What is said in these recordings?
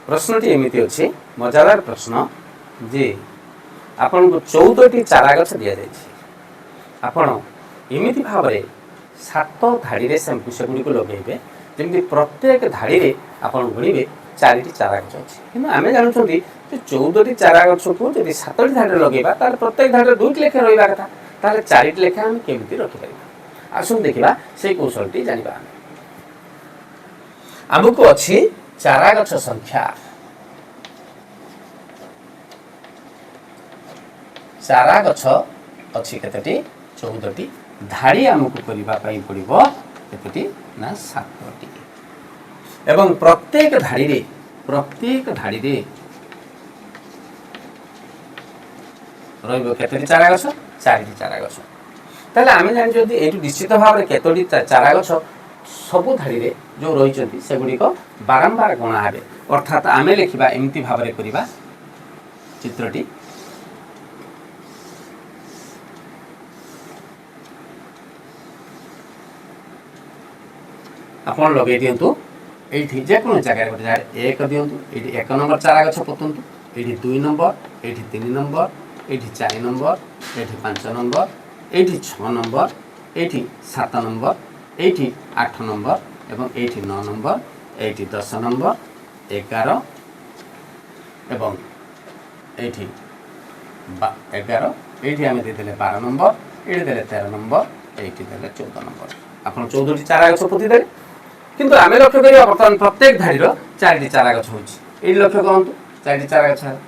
ପ୍ରଶ୍ନଟି ଏମିତି ଅଛି, ମଜାଦାର ପ୍ରଶ୍ନ ଯେ ଆପଣଙ୍କୁ 14ଟି ଚାରା ଗଛ ଦିଆଯାଇଛି। ଆପଣ ଏମିତି ଭାବରେ ସାତ ଧାଡ଼ିରେ ସେଗୁଡ଼ିକୁ ଲଗେଇବେ, ଯେମିତି ପ୍ରତ୍ୟେକ ଧାଡ଼ିରେ ଆପଣ ଗଣିବେ ଚାରିଟି ଚାରା ଗଛ ଅଛି। କିନ୍ତୁ ଆମେ ଜାଣୁଛନ୍ତି ଯେ 14ଟି ଚାରା ଗଛକୁ ଯଦି ସାତଟି ଧାଡ଼ିରେ ଲଗେଇବା, ତାହେଲେ ପ୍ରତ୍ୟେକ ଧାଡ଼ିରେ ଦୁଇଟି ଲେଖାଏଁ ରହିବା କଥା। ତାହେଲେ ଚାରିଟି ଲେଖାଏଁ ଆମେ କେମିତି ରଖିପାରିବା? ଆସନ୍ତୁ ଦେଖିବା, ସେଇ କୌଶଳଟି ଜାଣିବା ଆମେ। ଆମକୁ ଅଛି ଚାରା ଗଛ ସଂଖ୍ୟା। ଚାରା ଗଛ ଅଛି କେତୋଟି? 14ଟି। ଧାଡ଼ି ଆମକୁ କରିବା ପାଇଁ ପଡ଼ିବ କେତୋଟି ନା ସାତଟି। ଏବଂ ପ୍ରତ୍ୟେକ ଧାଡ଼ିରେ ରହିବ କେତୋଟି ଚାରା ଗଛ? ଚାରିଟି ଚାରା ଗଛ। ତାହେଲେ ଆମେ ଜାଣିଛନ୍ତି ଏଇଠୁ ନିଶ୍ଚିତ ଭାବରେ କେତୋଟି ଚାରା ଗଛ ସବୁ ଧାଡ଼ିରେ ଯେଉଁ ରହିଛନ୍ତି, ସେଗୁଡ଼ିକ ବାରମ୍ବାର ଗଣା ହେବେ। ଅର୍ଥାତ୍ ଆମେ ଲେଖିବା, ଏମିତି ଭାବରେ କରିବା ଚିତ୍ରଟି। ଆପଣ ଲଗେଇ ଦିଅନ୍ତୁ ଏଇଠି ଯେକୌଣସି ଜାଗାରେ, ଗୋଟେ ଜାଗାରେ ଏକ ଦିଅନ୍ତୁ। ଏଇଠି ଏକ ନମ୍ବର ଚାରା ଗଛ ପୋତନ୍ତୁ, ଏଇଠି ଦୁଇ ନମ୍ବର, ଏଇଠି ତିନି ନମ୍ବର, ଏଇଠି ଚାରି ନମ୍ବର, ଏଇଠି ପାଞ୍ଚ ନମ୍ବର, ଏଇଠି ଛଅ ନମ୍ବର, ଏଇଠି ସାତ ନମ୍ବର, ଏଇଠି ଆଠ ନମ୍ବର ଏବଂ ଏଇଠି ନଅ ନମ୍ବର, ଏଇଠି 10 ନମ୍ବର, 11 ଏବଂ ଏଇଠି 11। ଏଇଠି ଆମେ ଦେଇଦେଲେ 12 ନମ୍ବର, ଏଇଠି ଦେଲେ 13 ନମ୍ବର, ଏଇଠି ଦେଲେ 14 ନମ୍ବର। ଆପଣ 14ଟି ଚାରା ଗଛ ପୋତିଦେଲେ। କିନ୍ତୁ ଆମେ ଲକ୍ଷ୍ୟ କରିବା, ବର୍ତ୍ତମାନ ପ୍ରତ୍ୟେକ ଧାଡ଼ିର ଚାରିଟି ଚାରା ଗଛ ହେଉଛି। ଏଇଠି ଲକ୍ଷ୍ୟ କରନ୍ତୁ, ଚାରିଟି ଚାରା ଗଛ ହେଲା।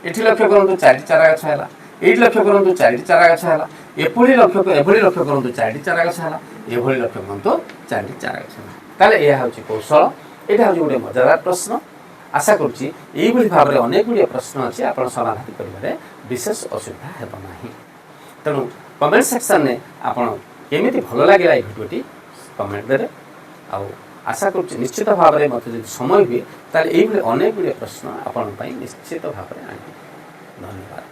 ଏଠି ଲକ୍ଷ୍ୟ କରନ୍ତୁ, ଚାରିଟି ଚାରା ଗଛ ହେଲା। ଏଇଠି ଲକ୍ଷ୍ୟ କରନ୍ତୁ, ଚାରିଟି ଚାରା ଗଛ ହେଲା। ଏଭଳି ଲକ୍ଷ୍ୟ କରନ୍ତୁ, ଚାରିଟି ଚାରା ଗଛ ହେଲା। ଏଭଳି ଲକ୍ଷ୍ୟ କରନ୍ତୁ, ଚାରିଟି ଚାରା ଗଛ ହେଲା। ତାହେଲେ ଏହା ହେଉଛି କୌଶଳ। ଏଇଟା ହେଉଛି ଗୋଟେ ମଜାଦାର ପ୍ରଶ୍ନ। ଆଶା କରୁଛି ଏଇଭଳି ଭାବରେ ଅନେକ ଗୁଡ଼ିଏ ପ୍ରଶ୍ନ ଅଛି, ଆପଣ ସମାଧାନ କରିବାରେ ବିଶେଷ ଅସୁବିଧା ହେବ ନାହିଁ। ତେଣୁ କମେଣ୍ଟ ସେକ୍ସନରେ ଆପଣ କେମିତି ଭଲ ଲାଗିଲା ଏଇ ଭିଡ଼ିଓଟି କମେଣ୍ଟ ଦେବେ। ଆଉ ଆଶା କରୁଛି ନିଶ୍ଚିତ ଭାବରେ ମୋତେ ଯଦି ସମୟ ହୁଏ, ତାହେଲେ ଏଇଭଳି ଅନେକ ଗୁଡ଼ିଏ ପ୍ରଶ୍ନ ଆପଣଙ୍କ ପାଇଁ ନିଶ୍ଚିତ ଭାବରେ ଆଣିବି। ଧନ୍ୟବାଦ।